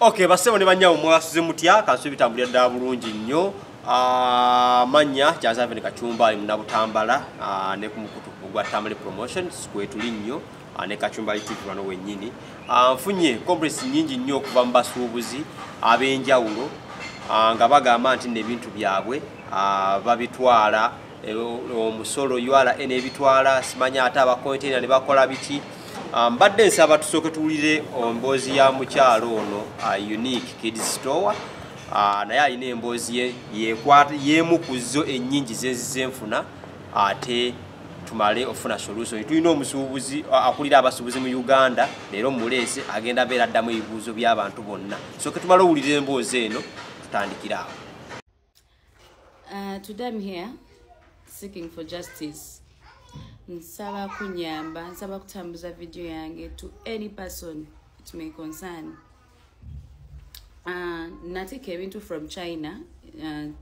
Okay, basebo ne banyawo, mwasuze mutya? Kansu bitambulira ddala bulungi nnyo. Manya Kyazaveni Kachumba ali Munabutambala, ne ku mukutu ogwa Tamale Promotions kwetuli nnyo, ne Kachumba TV wano wennyini. Nfunye complaints nnyingi nnyo okuva mu basuubuzi ab'enjawulo, nga bagamba nti n'ebintu byabwe babitwala omusolo URA n'ebitwala, simanya ate abakonteina ne bakola biki. Mbadde nsaba tusooke tuwulire emboozi ya mukyalo ono, Unique Kids Store. Naye alina emboozi ye yeemu ku zo ennyingi zezizenfuna, ate tumale ofuna solution. Tulina omusuubuzi akulira abasuubuzi mu Uganda leero muleese, agenda beera addamu ebibuuzo by'abantu bonna. Sooke tumale owulira emboozi eno, tutandikire awo. Today I'm here seeking for justice. Nsaba kunyamba, nsaba kutambuza video yange to any person it may concern. Nateeka ebintu from China,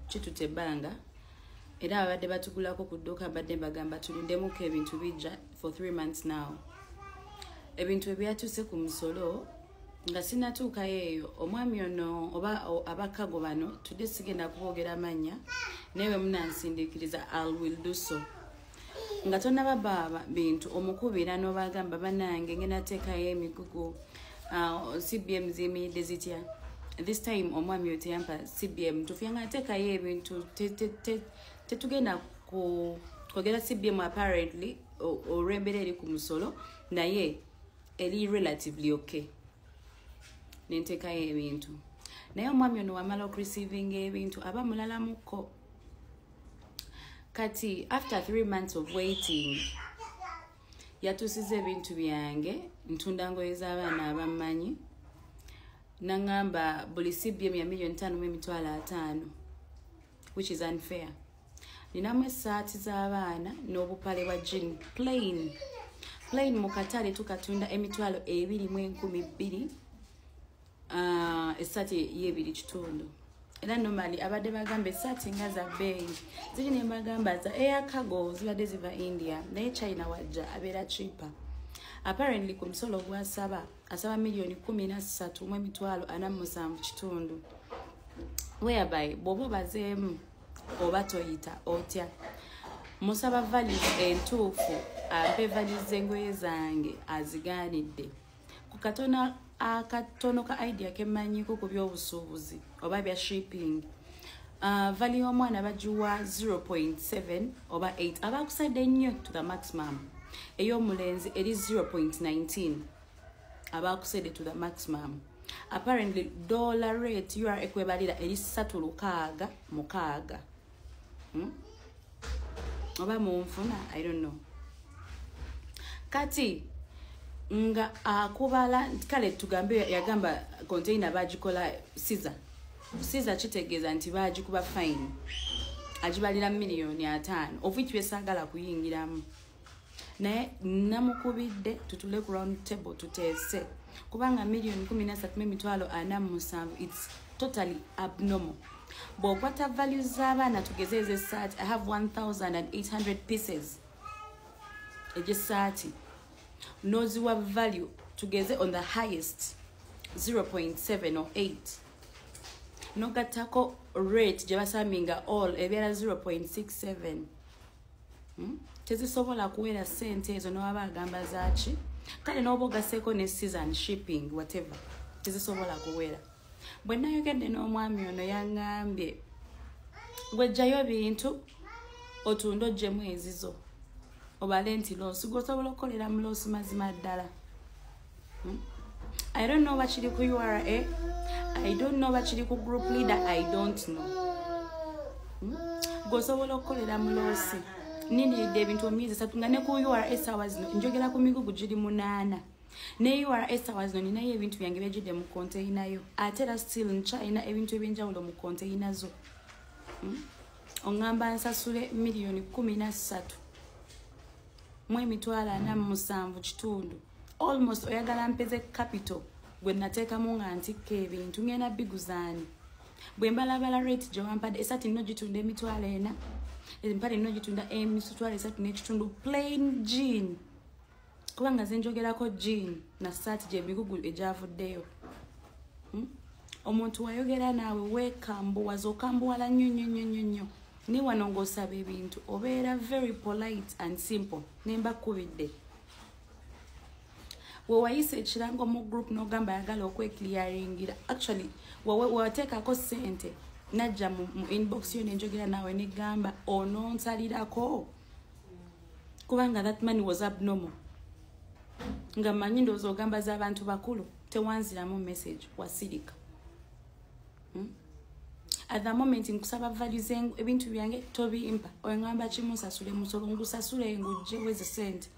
kitute ebbanga, era abadde batugulako ku dduuka mbadde mbagamba tulindemuko, ebintu bijja for 3 months now. Ebintu ebyatuuse ku musolo nga sinatuukayo eyo, omwami ono oba abakago bano, tudde sigenda kuboogera mannya, naye bwe munansindiikiriza I will do so. Nga tonaba baaba bintu, omukubira n'obagamba, "Bannange, ngenda teekayo emigugu, CBM ziyimiridde zitya?" This time omwami oyo teyampa CBM tufu, yanga nteekayo ebintu, tetugenda kwogera CBM apparently olw'embeera eri ku musolo, naye eri relatively okay. Nenteekayo ebintu, naye omwami ono wamala okureceivinga ebintu aba mulalamukko. Kati after 3 months of waiting yatuusiza ebintu byange. Ntunda ngoye z'abaana, abammanyi. Naŋŋamba buli CBM ya 5,500,000, which is unfair. Ninamu essaati z'abaana n'obupale bwa jean plain plain. Mu katale tukatunda 22,200, essaati y'ebiri kitundu. Era normally abadde bagamba essaati nga za bbeeyi ziri, ne mbagamba za air cargo zibadde ziva India, naye China wajja abeera cheaper. Apparently ku musolo gwasaba, asaba 13,475.5, whereby bw'oba obazeemu oba toyita otya. Musaba values entuufu, ampe values z'engoye zange, azigaanidde. Ku katono akatono ka idea kemmanyiko ku byobusuubuzi oba bya shipping, value y'omwana bagiwa 0.7 oba 8, abakusadde ennyo to the maximum. Ey'omulenzi eri 0.19, abakusedde to the maximum. Apparently dollar rate URA ekwebalira eri 366, Oba munfuna, I don't know. Kati nga akubala, kale tugambe yagamba container bagikola seize. Seize kitegeeza nti bagikuba fine, agibalira 50,000,000, of which byesaagala kuyingiramu. Naye namukubidde tutule ku round table tuteese, kubanga 13,475,000, it's totally abnormal. Bw'okwata values z'abaana, tugeze ez'essaati, I have 1800 pieces egy'essaati, n'oziwa value tugeze on the highest 0.7 or 8, nogattako rate gye basaminga all, ebeera 0.67, Tezisobola kuwera sente ezo nowaba agamba zaaki. Kale n'oba ogaseeko ne season shipping, whatever, tezisobola kuwera. Bwe nayogedde n'omwami ono, yaŋŋambye, "Gwejjayo bintu otunde oggyemu ezizo, obale nti loss." Gweosobola okukolera mu loss mazima ddala, I don't know bakiri ku URA, I don't know bakiri ku group leader, I don't know, Gweosobola okukolera mu loss? Niniridde ebintu emyezi 3 nga ne ku URA essaawa zino njogera ku migugu giri munaana. Ne URA essaawa zino ninayo ebintu byange byejjudde mu container yo, ate era still nkyalina ebintu ebyenjawulo mu container zo, Oŋŋamba nsasule 13,475.5 almost. Oyagala mpeze capital gwe nateekamu nga ntikka ebintu? Ngenda biguzaani bwe mbalabala rate gye wampadde? Esaati nno gitunda 400,000, empale nno gitunda 3,500, plain jean, kubanga ze njogerako jean na saati gyemigugu egyavuddeyo, Omuntu wayogera naawe weekambuwaza, okambuwala nnyo nnyo nnyo nnyo nnyo. Ne wano ng'osaba ebintu obeera very polite and simple. Ne mbakubidde we wayisa ekirango mu group n'ogamba ayagala okweclearingira, actually wateekako ssente, najja mu inbox yo nenjogera naawe negamba ononsalirako kubanga that money was abnormal, nga manyi ndowooza ogamba z'abantu bakulu. Tewanziramu message, wasirika. At the moment nkusaba values, ebintu byange tobimpa. Oŋŋamba kimu, nsasule musolo. Ngusasule ngujjewa ezo sente?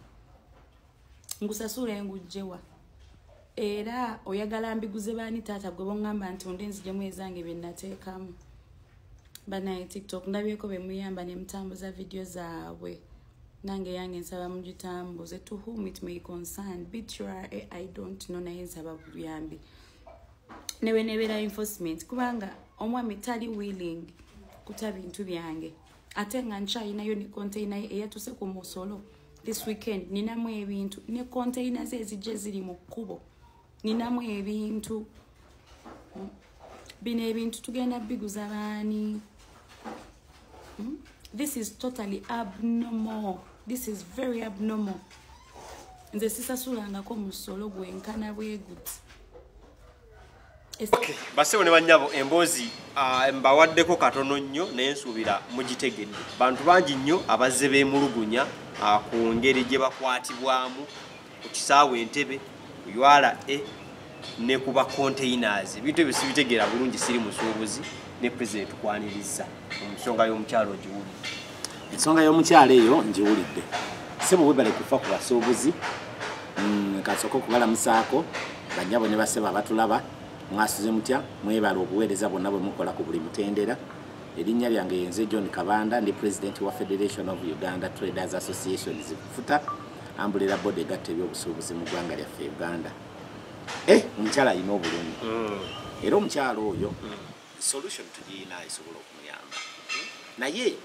Ngusasule ngujjewa? Era oyagala mbiguze baani? Taata gwe boŋŋamba nti onde nzijemu ezange bye nateekamu. Banaye TikTok ndabyeko bemuyamba ne mutambuza vidiyo zaabwe, nange yange nsaba mugitambuze. To whom it may concern, BTRA, I don't know, naye nsaba buyambi newe nebeera enforcement, kubanga omwami tali willing kuta bintu byange, ate nga nkyayinayo ne container eyatuse ku musolo this weekend. Ninamu ebintu ne container ze ezijja ziri mu kkubo, ninamu ebintu. Bino ebintu tugenda biguza baani? This is totally abnormal, this is very abnormal. Nze sisasulangako musolo gwenkana bwe guti. Okay, basebo ne bannyabo, emboozi mbawaddeko katono nnyo, naye nsuubira mugitegedde. Bantu bangi nnyo abazze beemulugunya ku ngeri gye bakwatibwamu ku kisaawe Entebe, ku URA ne ku ba containers. Ebintu ebyo sibitegeera bulungi, siri musuubuzi. Ne president tukwaniriza mu nsonga y'omukyalo, ogiwulidde? Ensonga y'omukyalo eyo ngiwulidde. Sebo, webale kufa ku basuubuzi. Kasooka okubalamusaako bannyabo ne basebo abatulaba. Mwasuze mutya? Mwebala obuweereza bwonna bwe mukola ku buli mutendera. Erinnya lyange yenze John Kabanda, ndi president wa Federation of Uganda Traders Associations, FUTA, umbrella body egatta ebyobusuubuzi mu ggwanga lyaffe Uganda. Omukyala alina obulumi, era omukyala oyo solution tugiyina esobola okumuyamba. Naye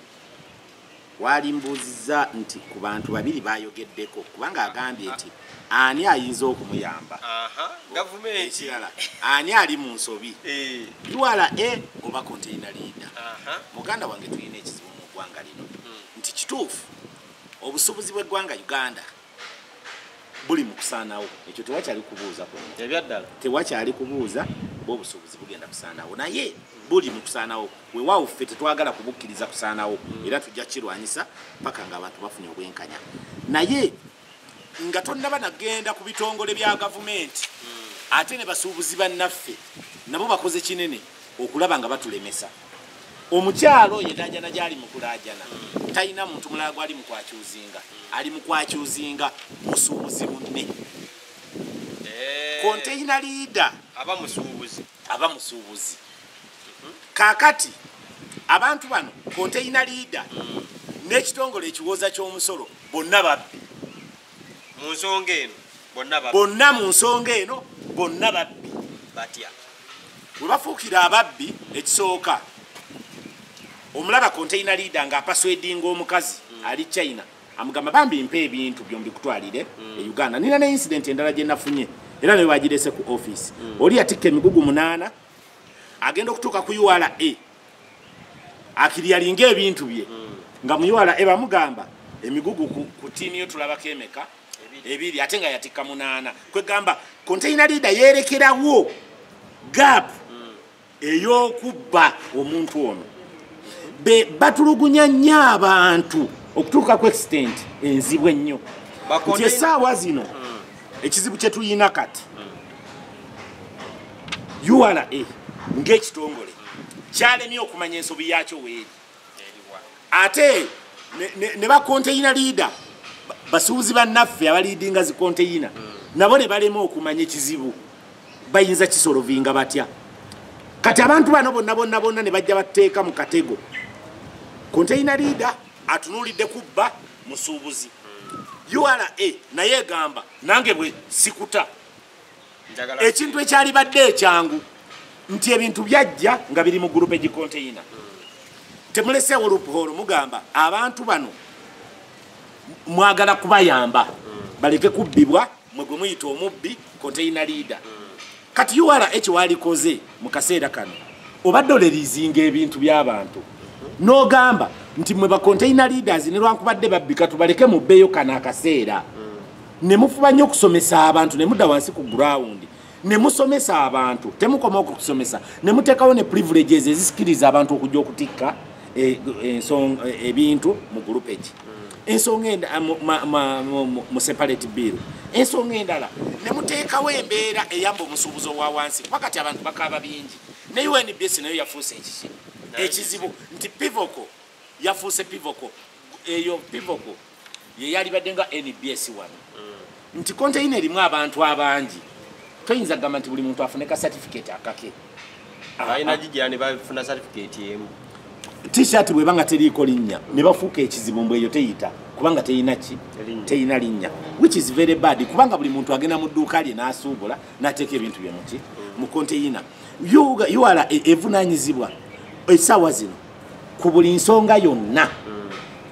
walimbuuzizza nti ku bantu babiri bayogeddeko, kubanga agambye nti ani ayinza okumuyamba? Gavumenti. Ekirala, ani ali mu nsobi, URA oba container leader? Muganda wange, tulina ekizibu mu ggwanga lino nti kituufu obusuubuzi bw'eggwanga Uganda buli mu kusaanawo. Ekyo tewakyali kubuuza kwonna. Ebyaddala. Tewakyali kubuuza, bwobusuubuzi bugenda kusaanawo, naye buli mu kusaanawo. Weewaawo ffe tetwagala kubukkiriza kusaanawo, era tujja kirwanyisa paka ng'abantu bafunye obwenkanya. Naye nga tonnaba nagenda ku bitongole bya gavumenti, ate ne basuubuzi bannaffe nabo bakoze kinene okulaba nga batulemesa. Omukyalo oyo endajana gyali mu kulaajana, talina muntu mulala gwali mu kwaccusinga, ali mu kwaccusinga musuubuzi munne, container leader. Aba musuubuzi. Aba musuubuzi. Kaakati abantu bano, container leader n'ekitongole ekiwooza ky'omusolo, bonna babbi. Mu nsonga eno bonna babbi. Bonna mu nsonga eno bonna babbi. Batya? Bwe bafuukira ababbi, ekisooka omulaba container leader ng'apersuadinga omukazi ali China, amugamba, "Bambi mpa ebintu byo mbikutwalire e Uganda." Nina ne incident endala gye nafunye, era naye bagirese ku office. Oli yatikka emigugu 8, agenda okutuuka ku URA aclearinga ebintu bye, nga mu URA bamugamba emigugu ku tiini yo tulabako emeka? Ebiri, ate nga yatikka 8. Kwegamba container leader yerekerawo gap ey'okubba omuntu ono. Be batulugunya nnyo abantu okutuuka ku extent enzibu ennyo nti essaawa zino ekizibu kye tuyina kati, URA ng'ekitongole kyalemye okumanya ensobi yakyo weeri, ate ne ba container leader, basuubuzi bannaffe abaleadinga zi container, nabo ne balema okumanya ekizibu bayinza kisolvinga batya. Kati abantu bano bonna bonna bonna ne bajja bateeka mu katego. Container leader atunuulidde kubba musuubuzi, URA naye egamba nange bwe sikuta. Ekintu ekyalibadde ekyangu nti ebintu byajja nga biri mu groupage container, temuleseewo loophole. Mugamba abantu bano mwagala kubayamba baleke kubbibwa, mwe gwe muyita omubbi container leader. Kati URA walikoze mu kaseera kano obadde olerizinga ebintu by'abantu n'ogamba nti mwe ba container leaders ne lwankubadde babbika tubaleke mu bbeeyo kano akaseera. Ne mufuba nnyo okusomesa abantu, ne mudda wansi ku ground ne musomesa abantu, temukoma okusomesa ne muteekawo ne privileges ezisikiriza abantu okujja okutikka ebintu mu groupage. Ensonga endala mu separate bill, ensonga endala ne muteekawo embeera eyamba omusuubuzi owa wansi, kuba kati abantu bakaaba bingi. Ne UNBS nayo yafuuse ekiki ekizibu nti Pivoko yafuuse Pivoko, eyo Pivoko ye yalibadde nga NBS wano nti container erimu abantu abangi, toyinza kugamba nti buli muntu afune ka certificate akake. Balina gijja ne bafuna certificate emu. T-shirt bw'eba nga teriiko linnya ne bafuuka ekizibu mbwe eyo teyita kubanga teyina ki, teyina linnya, which is very bad, kubanga buli muntu agenda mu dduuka lye n'asuubula n'ateeka ebintu bye muki mu container. URA evunaanyizibwa essaawa zino ku buli nsonga yonna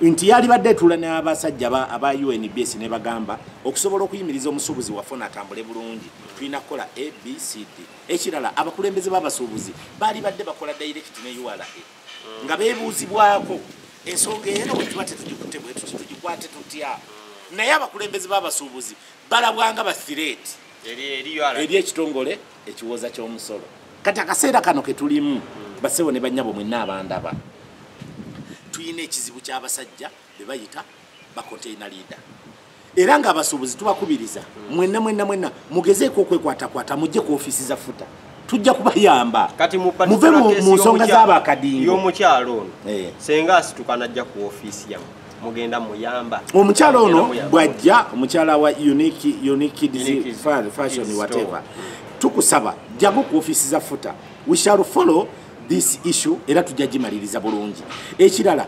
nti yalibadde etuula n'abasajja aba UNBS ne bagamba okusobola okuyimiriza omusuubuzi waffe atambule bulungi tulina kukola ABCD. Ekirala abakulembeze b'abasuubuzi baali badde bakola direct ne URA nga beebuuzibwako ensonga eno bwe tuba tetugikutte bwe tuti tugikwate tutya, naye abakulembeze b'abasuubuzi balabwanga ba threat eri ekitongole ekiwooza ky'omusolo. Kati akaseera kano ke tulimu bassebo ne bannyabo mwenna abandaba, tuyina ekizibu ky'abasajja be bayita ba container leader, era ng'abasuubuzi tubakubiriza mwenna mwenna mwenna mugezeeko okwekwatakwata mujje ku ofiisi za FUTA, tujja kubayamba. Muve mu nsonga z'abakadingo y'omukyalo ono senga asituka n'ajja ku ofiisi yammwe mugenda muyamba omukyalo ono bw'ajja, omukyala wa Unique Kids Fashion whatever, tukusaba jangu ku ofiisi za FUTA, we shall follow this issue era tujja gimaliriza bulungi. Ekirala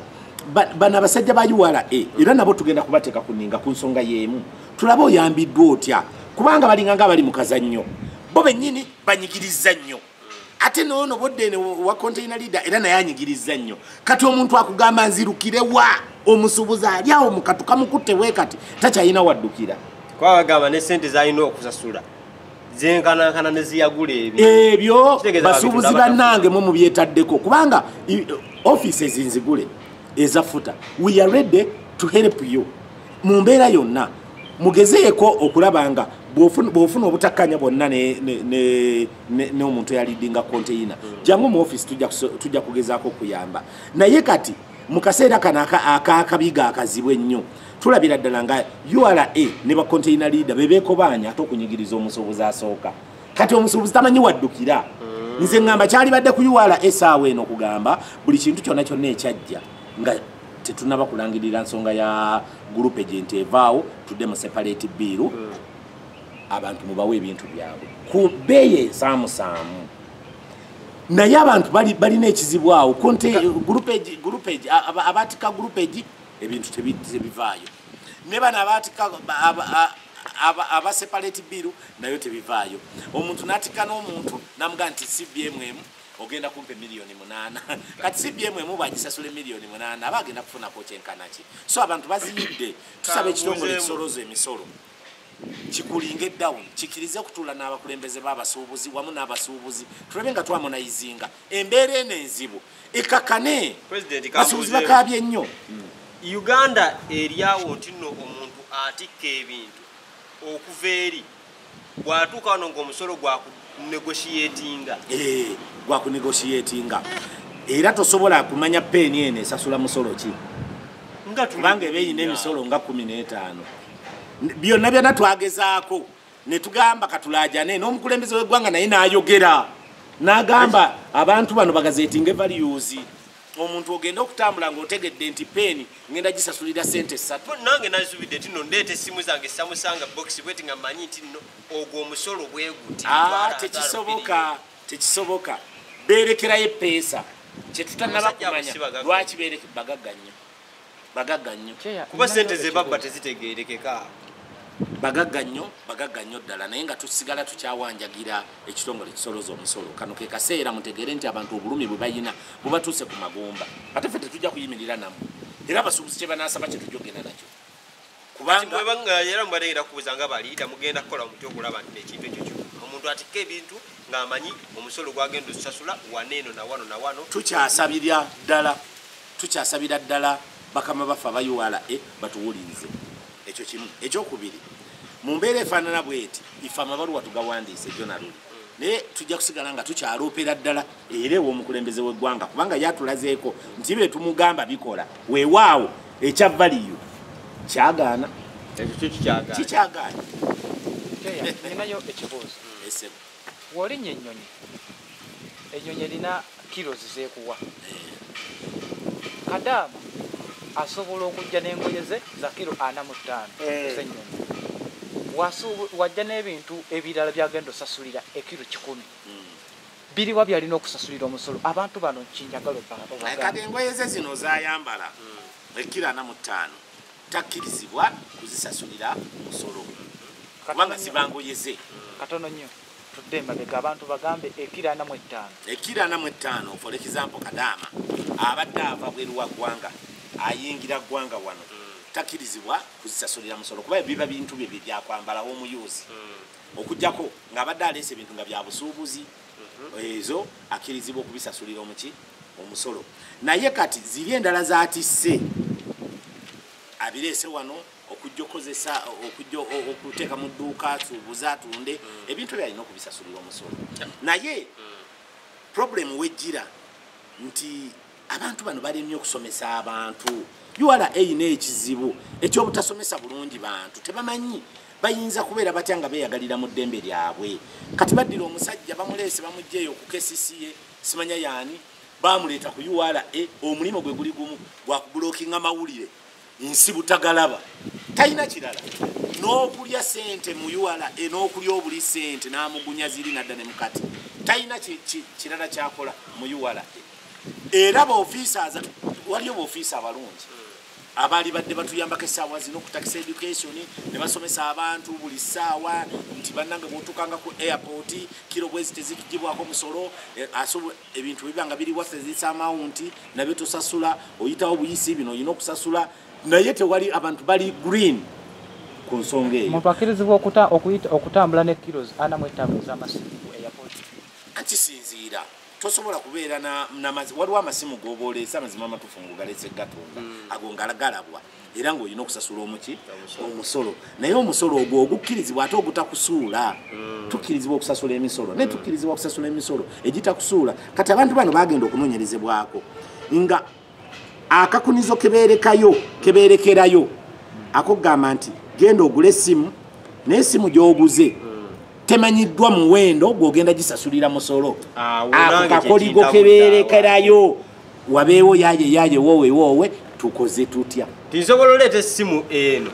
bano abasajja ba URA era nabo tugenda kubateeka ku nninga ku nsonga y'emu, tulabe oyambiddwa otya, kubanga balinga nga bali mu kazannyo, bo bennyini banyigiriza nnyo, ate noono bodde wa container leader era naye anyigiriza nnyo. Kati omuntu akugamba nzirukire wa, omusuubuzi ali awo mukatuka mukutte we kati takyalina waddukira, kuba bagamba ne ssente z'alina okusasula zenkanankana ne ziyagula ebyo. Basuubuzi bannange mwe mubyetaddeko, kubanga offices nzigule eza FUTA, we are ready to help you mu mbeera yonna. Mugezeeko okulaba nga bw'ofuna obutakkanya bwonna n'omuntu eyalidinga container, jangu mu office tujja kugezaako okuyamba. Naye kati mu kaseera kano ak'akabiga akazibu ennyo tulabira ddala nga URA ne ba container leader be beekobaanya ate okunyigiriza omusuubuzi asooka. Kati omusuubuzi tamanyi waddukira. Nze ŋŋamba kyalibadde ku URA essaawa eno okugamba buli kintu kyonna kyonna ekyajja nga tetunnaba kulangirira nsonga ya group agent evaawo tudde mu separate bill, abantu mubawe ebintu byabwe ku bbeeyi ensaamusaamu. Naye abantu balina ekizibu awo, abatika groupage ebintu tebivaayo, ne bano abatika aba separate bill nayo tebivaayo. Omuntu n'atika n'omuntu n'amugamba nti CBM ogenda kumpa 8 million. Kati CBM bw'agisasula 8 million aba agenda kufunako kyenkana ki. So abantu baziyidde, tusaba ekitongole ekisoloza emisolo kikulinge down, kikirize okutuula n'abakulembeze b'abasuubuzi wamu n'abasuubuzi, tulabe nga twamonayizinga embeera eno enzibu ekakane. Basuubuzi bakaabye nnyo. Uganda eryawo nti nno omuntu atikka ebintu okuva eri bw'atuuka wano ng'omusolo gwakunegotiatinga, gwakunegotiatinga, era tosobola kumanya peeni eno esasula musolo ki, kubanga eba eyina emisolo nga 15. Byonna byonna twagezaako ne tugamba katulaajane n'omukulembeze w'eggwanga naye n'ayogera n'agamba abantu bano bagazetinga values. Omuntu ogenda okutambula ng'otegedde nti peeni ngenda gisasulira ssente 3. Nange nazubidde nti nno ndeeta essimu zange Samsung box bweti nga mmanyi nti nno ogwo omusolo bwe guti. Tekisoboka, tekisoboka. Beerekerayo eppeesa kye tutannaba kumanya lwaki bagagga nnyo, bagagga nnyo, kuba ssente ze babba tezitegeerekeka. Bagagga nnyo, bagagga nnyo ddala, naye nga tusigala tukyawanjagira ekitongole ekisoloza omusolo. Kano ke kaseera mutegeere nti abantu obulumi bwe bayina bubatuuse ku magumba, ate ffe tetujja kuyimirira nammwe, era abasuubuzi kye banaasaba kye tujja okugenda nakyo. Kubanga era mubadde ngenda kubuuza nga baliida mugenda kukola mutya okulaba nti ekintu ekyo omuntu Omuntu atikka ebintu ng'amanyi omusolo gwagenda okusasula waneeno na wano na wano. Tukyasabira ddala bakama baffe aba URA batuwulirize. Ekyo kimu. Ekyokubiri, mu mbeera efaanana bweti, ife amabaluwa tugawandiise jona luli, naye tujja kusigala nga tukyaloopera ddala era ew'omukulembeze w'eggwanga, kubanga yatulazeeko nti bye tumugamba bikola. Weewaawo ekya valiyu kyagaana, ekyo kyo kikyagaana. Ninayo ekibuuzo. W'olinnya ennyonyi, ennyonyi erina kilos zeekuwa. Kadaama asobola okujja n'engoye ze za kiro 45 ez'ennyonyi. Wajja n'ebintu ebirala byagenda osasulira ekiro 100. Biriwa byalina okusasulira omusolo. Abantu bano kinjagala obagambe. Kati engoye ze zino zayambala ekiro 45 takkirizibwa kuzisasulira musolo, kubanga ziba ngoye ze. Katono nnyo tudde emabega, abantu bagambe ekiro 45. Ekiro 45, for example, Kadaama abadde ava bweru wa ggwanga ayingira ggwanga wano, takkirizibwa kuzisasulira musolo, kuba biba bintu bye byakwambala omuyuzi. Okuggyako ng'abadde aleese ebintu nga bya busuubuzi, ezo akkirizibwa okubisasulira omusolo. Naye kati ziri endala zaatisse abireese wano okujja okukozesa, okujja okuteeka mu dduuka asuubuze atunde, ebintu ebyo alina okubisasulira omusolo. Naye problem wejjira nti abantu bano balemye okusomesa abantu. URA erina ekizibu ekyobutasomesa bulungi bantu, tebamanyi bayinza kubeera batya nga beeyagalira mu ddembe lyabwe. Kati baddira omusajja bamuleese bamuggyeeyo ku KCCA, simanya yaani, bamuleeta ku URA, omulimu gwe guli gumu gwa kubulokinga mawulire, nsi butagalaba, talina kirala. N'okulya ssente mu URA, n'okulya obuli ssente n'amugunya ziri nadda ne mukati, talina kirala kyakola mu URA. Era baofiisa, waliyo baofiisa abalungi abaali badde batuyambako essaawa zino ku tax education, ne basomesa abantu buli ssaawa nti bannange bw'otuukanga ku airport kiro bwezi tezigibwako musolo, ebintu biba nga biri worth this amount nabyo tosasula, oyitawo buyisi bino olina okusasula. Naye tewali, abantu bali green ku nsonga eyo. Omuntu akkirizibwa okutambula ne kilos 45 ez'amasimu ku airport? Anti sinziira, tosobola kubeera n'amazzi. Waliwo amasimu g'oba oleese, amazima amatuufu ng'ogaleese gatunda, ago ngalagalabwa era ng'olina okusasula omusolo. Naye omusolo ogwo ogukkirizibwa ate ogutakusuula. Tukkirizibwa okusasula emisolo, naye tukkirizibwa okusasula emisolo egitakusuula. Kati abantu bano bagenda okunoonyerezebwako nga akakunizo kebeerekayo kebeerekerayo akogamba nti genda ogule essimu, naye essimu gy'oguze temanyiddwa muwendo gw'ogenda gisasulira musolo. Ako kakoligo kebeerekerayo, wabeewo yaye yaye woowe woowe, tukoze tutya? Tinsobola oleeta essimu eno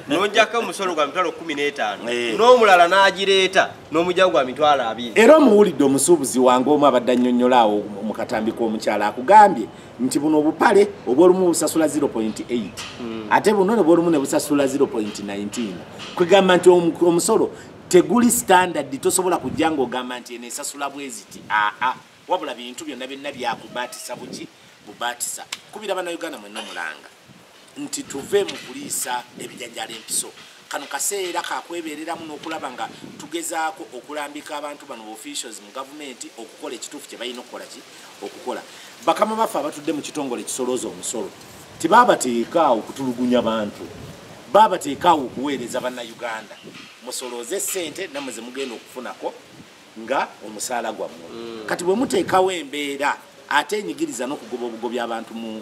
n'onjako omusolo gwa 15,000, n'omulala n'agireeta n'omugyawo gwa 20,000. Era omuwulidde omusuubuzi wange omu abadde annyonnyola awo mu katambi k'omukyala, akugambye nti buno obupale obwolumu busasula 0.8, ate buno ne bwolumu ne busasula 0.19. Kwegamba nti omusolo teguli standard, tosobola kujja ng'ogamba nti eno esasula bweziti. Aa, wabula bintu byonna byonna byakubaatisa buki bubaatisa. Kubira Bannayuganda mwenna mulanga nti tuve mu kuliisa ebijanjaalo empiso. Kano kaseera kakwebereramu n'okulaba nga tugezaako okulambika abantu bano officials mu gavumenti okukola ekituufu kye balina okukola ki okukola. Bakama baffe abatudde mu kitongole ekisolooza omusolo tibaabateekaawo okutulugunya bantu, baabateekaawo okuweereza Bannayuganda. Musolooze ssente nammwe ze mugenda okufunako nga omusaala gwammwe. Kati bwe muteekawo embeera ate enyigiriza n'okugoba obugobi abantu mu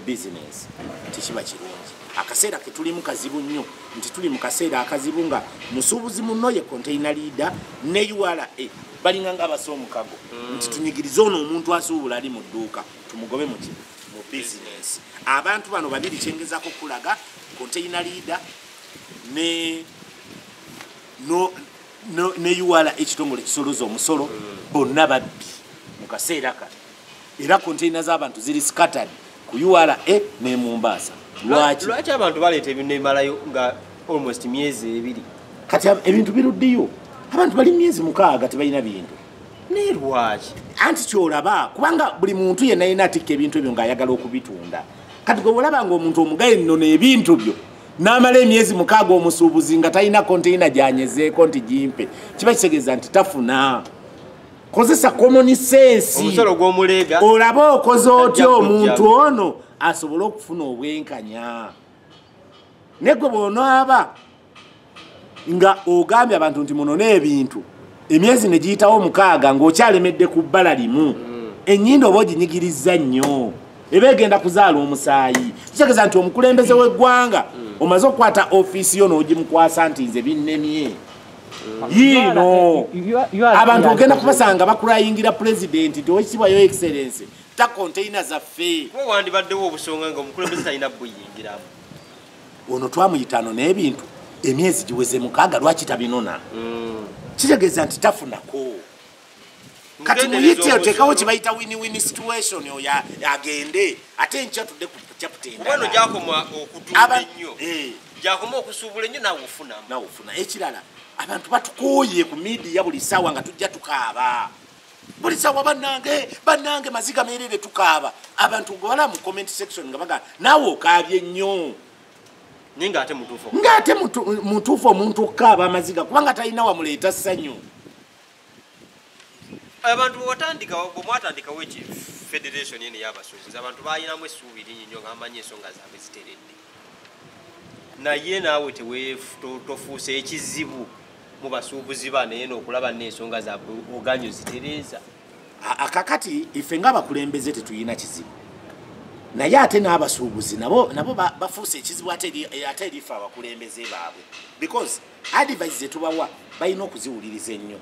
bizinesi, tekiba kirungi. Akaseera ke tulimu kazibu nnyo, nti tuli mu kaseera akazibu nga musuubuzi munno ye container leader ne URA balinga nga abasa omukago nti tunyigirize ono omuntu asuubula ali mu dduuka tumugobe mu bizinesi. Abantu bano babiri kyengezaako kulaga, container leader ne URA ekitongole ekisoloza omusolo, bonna babbi mu kaseera kano. Era container z'abantu ziri scattered ku URA ne Mombasa. Lwaki abantu baleeta ebintu ebimalayo nga almost myezi 2? Kati ebintu biruddeyo, abantu bali myezi 6 tebalina bintu. Naye lwaki? Anti kyolaba, kubanga buli muntu yenna yenna atikka ebintu ebyo ng'ayagala okubitunda. Kati gwe olaba ng'omuntu omugaye nno n'ebintu byo N'amala emyezi 6 omusuubuzi nga talina konteyina gy'anyezeeko nti gimpe, kiba kitegeeza nti tafuna. Kozesa common sense. Omusolo gw'omuleega olabe okoze otya omuntu ono asobole okufuna obwenkanya. Ne gwe bw'onaaba nga ogambye abantu nti munone ebintu, emyezi ne giyitawo 6 ng'okyalemedde ku bbala limu, ennyindo oba oginyigiriza nnyo, eba egenda kuzaala omusaayi. Kitegeeza nti omukulembeze w'eggwanga omaze okukwata ofiisi yo n'ogimukwasa nti nze binnemye. Yiino abantu ogenda kubasanga bakulayingira pulezidenti nti owekitiibwa Your Excellency ta konteyina zaffe. Kuba wandibaddewo obusonga nga omukulembeze talina buyingiramu. Ono twamuyita ano n'ebintu emyezi giweze 6 lwaki tabinona? Kitegeeza nti tafunako. Kati muyite oteekawo kye bayita win-win situation, oyo agende ate enkya tudde ku chapter endala. Kubano gyakoma okutunda ennyo, gyakoma okusuubula ennyo naawe ofunamu. Naawe ofuna. Ekirala abantu batukooye ku media buli ssaawa nga tujja tukaaba. Buli ssaawa bannange, bannange maziga meerere tukaaba. Abantu gwe balaba mu comment section nga bagamba naawe okaabye nnyo. Naye ng'ate mutuufu. Ng'ate mutuufu omuntu okukaaba amaziga kubanga talina wamuleeta ssanyu. Abantu bwe mwatandikawo federation eno ey'abasuubuzi, abantu balinamu essuubi lingi nnyo nga bamanyi ensonga zaabwe ziteredde. Naye naawe tofuuse ekizibu mu basuubuzi bano eno okulaba n'ensonga zaabwe oganye ozitereeza. Akakati ife ng'abakulembeze tetulina kizibu, naye ate n'abasuubuzi nabo bafuuse ekizibu ate erife abakulembeze baabwe, because advice ze tubawa balina okuziwuliriza ennyo.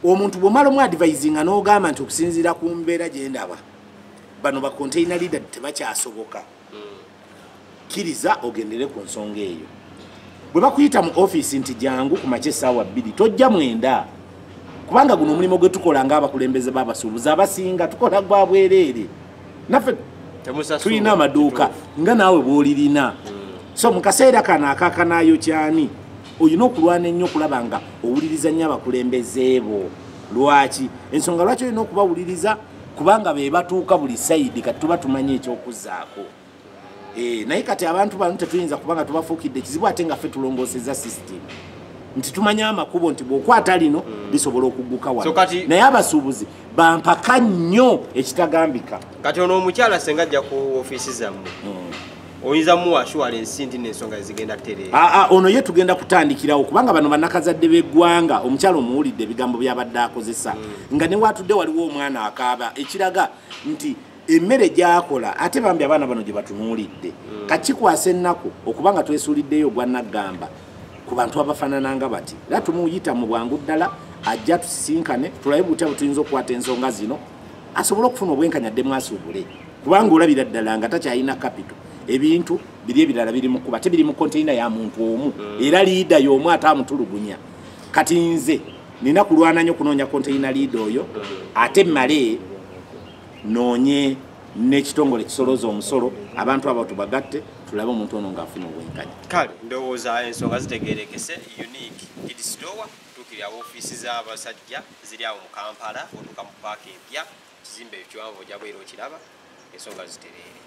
Omuntu bw'omala omu advisinga n'ogamba nti okusinziira ku mbeera gye ndaba bano ba container leader tebakyasoboka, kkiriza ogendere ku nsonga eyo. Bwe bakuyita mu ofiisi nti jangu ku makya essaawa 2 tojja 9, kubanga guno omulimu gwe tukola ng'abakulembeze b'abasuubuzi abasinga tukola gwa bwereere. Naffe tulina amaduuka nga naawe bw'olirina. So mu kaseera kano akakanaayo kyani olina okulwana ennyo okulaba nga owuliriza nnyo abakulembeze bo. Lwaki? Ensonga lwaki olina okubawuliriza kubanga be batuuka buli sayidi, kati tuba tumanyi ekyokuzzaako. Naye kati abantu bano tetuyinza kubanga tubafuukidde ekizibu ate nga ffe tulongoosezza system nti tumanyi amakubo nti bw'okwata lino lisobola okugguka wano. Naye abasuubuzi bampaka nnyo ekitagambika. Kati ono omukyala senga ajja ku ofiisi zammwe, oyinza muwa assurance nti n'ensonga zigenda tereera? Ono ye tugenda kutandikirawo kubanga bano bannakazadde b'eggwanga. Omukyala omuwulidde ebigambo by'abadde akozesa nga ne waatudde waliwo omwana akaaba, ekiraga nti emmere gy'akola ate bambi abaana bano gye batunuulidde. Kakikwasa ennaku okubanga twesuuliddeyo ogwa naggamba ku bantu abafaanana nga bati. Era tumuyita mu bwangu ddala ajja tusisinkane tulabe butya bwe tuyinza okukwata ensonga zino asobole okufuna obwenkanya addemu asuubule, kubanga olabira ddala nga takyalina capital. Ebintu biri ebirala biri mu kuba tebiri mu konteyina ya muntu omu, era liida y'omu ate amutulugunya. Kati nze nina kulwana nnyo okunoonya konteyina liida oyo, ate mmale noonye n'ekitongole kisolooza omusolo, abantu abo tubagatte tulabe omuntu ono ng'afuna obwenkanya. Kale ndowooza ensonga zitegeerekese. Unique Kids Store tuukirira ofiisi z'abasajja ziri awo mu Kampala, otuuka mu paaka empya, kizimbe ekiwanvu ojja bwera okiraba, ensonga zitereere.